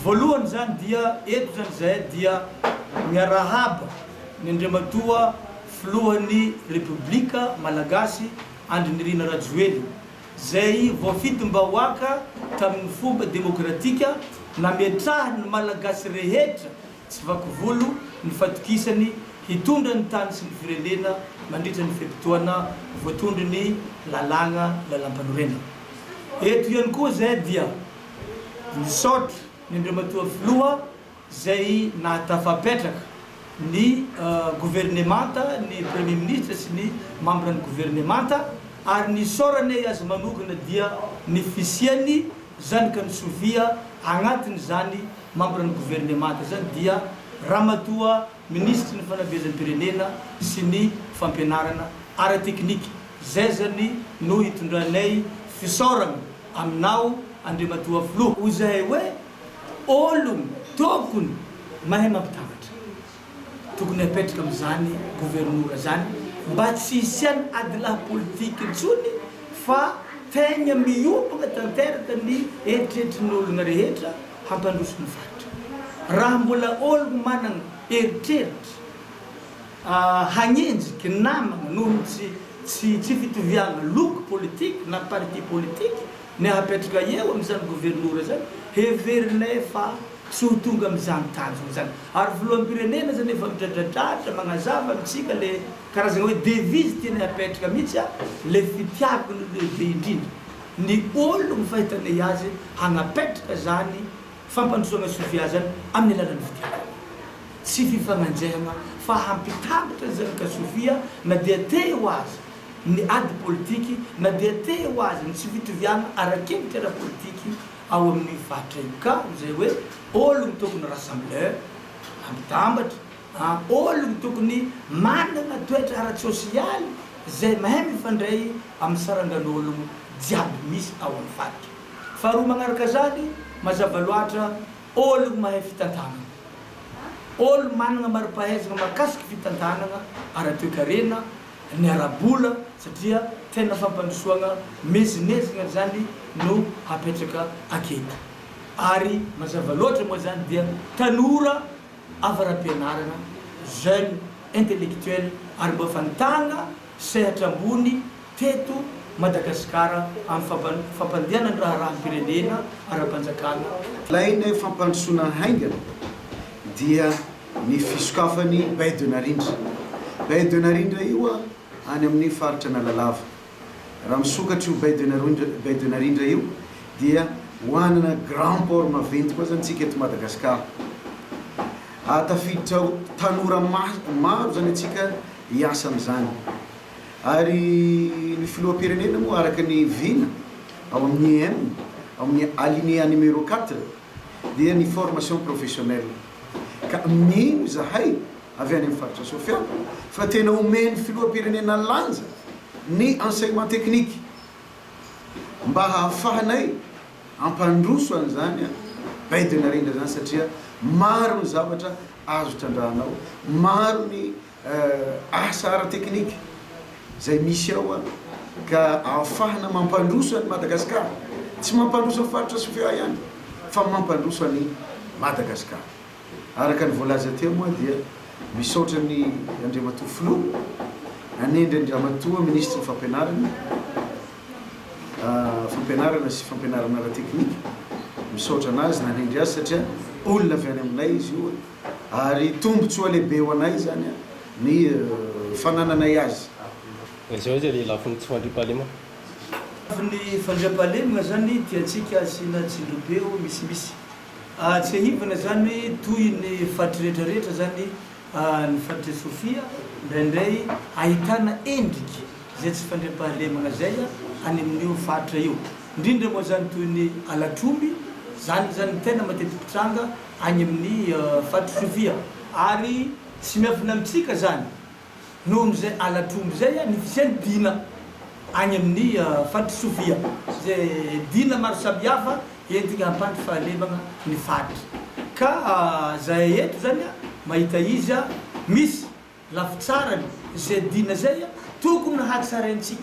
Voalohany izany dia eto izany izahay dia miarahaba ny Andriamatoa Filohan'ny Repoblika Malagasy Andry Nirina Rajoelina izay voafidim-bahoaka tamin'ny fomba demokratika nametrahany ny Malagasy rehetra tsy vaky volo ny fatokisany hitondra ny tany sy ny firenena mandritra ny fe-potoana voatondron'ny lalàgna lalampanorenana. Eto ihany koa izay dia misaotra ny Andriamatoa Filoha izay nahatafapetraka ny governemanta, ny Premier Ministre sy ny mambran'ny governemanta ary ny isaoranay azy manokana dia ny fisian'ny zanakan'i Sofia agnatin'izany mambran'ny governemanta izany dia Ramatoa Minisitry ny Fanabeazam-pirenena sy ny Fampianarana ara-teknika. Izay zany no hitondranay fisaorana aminao Andriamatoa Filoha. Hoy zahay hoe ologno tokony mahay mampitambatra. Tokony apetraka amin'izany governora zany mba tsy hisian'ny adilahy politika intsony fa tegna miompagna tanteraka ny eritreritrin'ny ologna rehetra hampandroso ny faritra. Raha mbola ologno managna eritreritra hagnenjiky namagna noho ny tsy tsy tsy fitoviagna loko politique na parti politique ny hapetraka eo amin'izany governora zany, heverinay fa tsy ho tonga amin'izany tanjona izany. Ary filoham-pirenena zany efa midradradradra magnazava amintsika le karazagna hoe devise tiany hapetraka mihitsy a, le fitiavagna no lehibe indrindra. Ny ologno fahitanay azy hagnapetraka zany fampandrosoagna Sofia zany amin'ny alalan'ny fitiavagna. Tsy fifagnanjehagna fa hampitambatra ny zanaka Sofia na dia teo aza ny ady politiky na dia teo aza ny tsy fitoviagna ara-kevitra ara-politiky ao amin'ny faritra io ka izay hoe ologno tokony rassembleur, hampitambatra, a ologno tokony managna toetra ara-tsosialy izay mahay mifandray amin'ny sarangan'ologno jiaby misy ao amin'ny faritra. Faharoa magnaraka zany, mazava loatra ologno mahay fitantanagna, olo managna mari-pahaizagna mahakasiky fitantanagna ara-toekarena, ny ara-bola satria tena fampandrosoagna mezinezigna zany no hapetraka aketo ary mazava loatra moa zany dia tanora avara-pianaragna, jeune intellectuel ary mba efa nitagna sehatra ambony teto Madagasikara amin'ny fampandehanana ny raharaham-pirenena ara-panjakana. Ilaina fampandrosoana haingana dia ny fisokafan'ny Baie de Narindra. Baie de Narindra io any amin'ny faritra Analalava. Raha misokatra io Baie de Narindra, Baie de Narindra io dia ho hanana grand port maventy koa zany tsika eto Madagasikara. Hahatafiditra tanora maro zany antsika hiasa amin'izany. Ary ny filoham-pirenena moa araka ny vina ao amin'ny IEM, ao amin'ny alinéa numéro 4 dia ny formation professionnelle. Ka mino izahay avy any amin'ny faritra Sofia fa tena omen'ny filoham-pirenena lanja ny enseignement technique mba hahafahanay hampandroso an'izany Baie de Narindra izany satria maro ny zavatra azo trandrahana ao, maro ny asa ara-teknika izay misy ao ka ahafahana mampandroso an'i Madagasikara, tsy mampandroso ny faritra Sofia ihany fa mampandroso an'i Madagasikara. Araka ny voalaza teo moa dia misaotra ny Andriamatoa Filoha nanendry an-dRamatoa Minisitry ny Fampianarana, Fampianarana sy Fampianarana ara-teknika, misaotra anazy nanendry azy satria olona avy any aminay izy io. Ary tombotsoa lehibe ho anay izany ny fanananay azy. Izao izay le lafiny tsy fandriampahalemana. Lafiny fandriampahalemana zany tiantsika asiana tsindrim-peo misimisy. Tsiahivina zany toy ny faritry rehetra rehetra zany ny faritry Sofia indraindray ahitana endriky izay tsy fandriampahalemana zay any amin'io faritra io. Indrindra moa zany toy ny halatr'omby, zany zany no tena mateti-pitranga any amin'ny faritr'i Sofia ary tsy miafina amintsika zany nohon'izay halatr'omby izay ny fisian'ny dina any amin'ny faritr'i Sofia izay dina maro samihafa entina hampandry fahalemana ny faritra ka zahay eto zany mahita izy misy Lafy tsarany izay dina izay tokony hatsaraintsika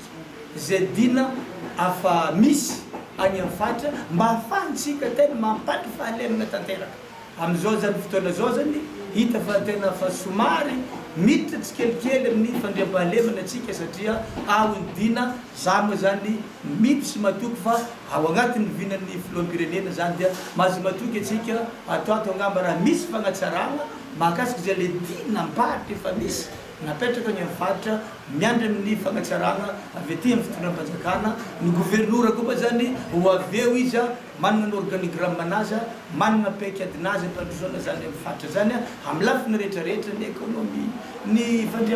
izay dina afa misy. Any amin'ny faritra mba ahafahantsika tena mampandry fahalemana tanteraka. Amin'izao izany fotoana izao izany hita fa tena fa somary miditra tsikelikely amin'ny fandriampahalemana isika satria ao ny dina, za moa izany mino sy matoky fa ao agnatin'ny vinan'ny filoham-pirenena izany dia mahazo matoky antsika ato ato angamba raha misy fagnatsaragna mahakasika izay le dinam-paritra efa misy Napetraka ny amin'ny faritra miandry amin'ny fagnatsaragna avy aty amin'ny fitondram-panjakana, ny governora koa moa zany ho avy eo izy managna ny organigramme-nazy, managna paik'adinazy ampandrosoana zany amin'ny faritra zany amin'ny lafiny rehetra rehetra, ny ekonomia, ny fandriam.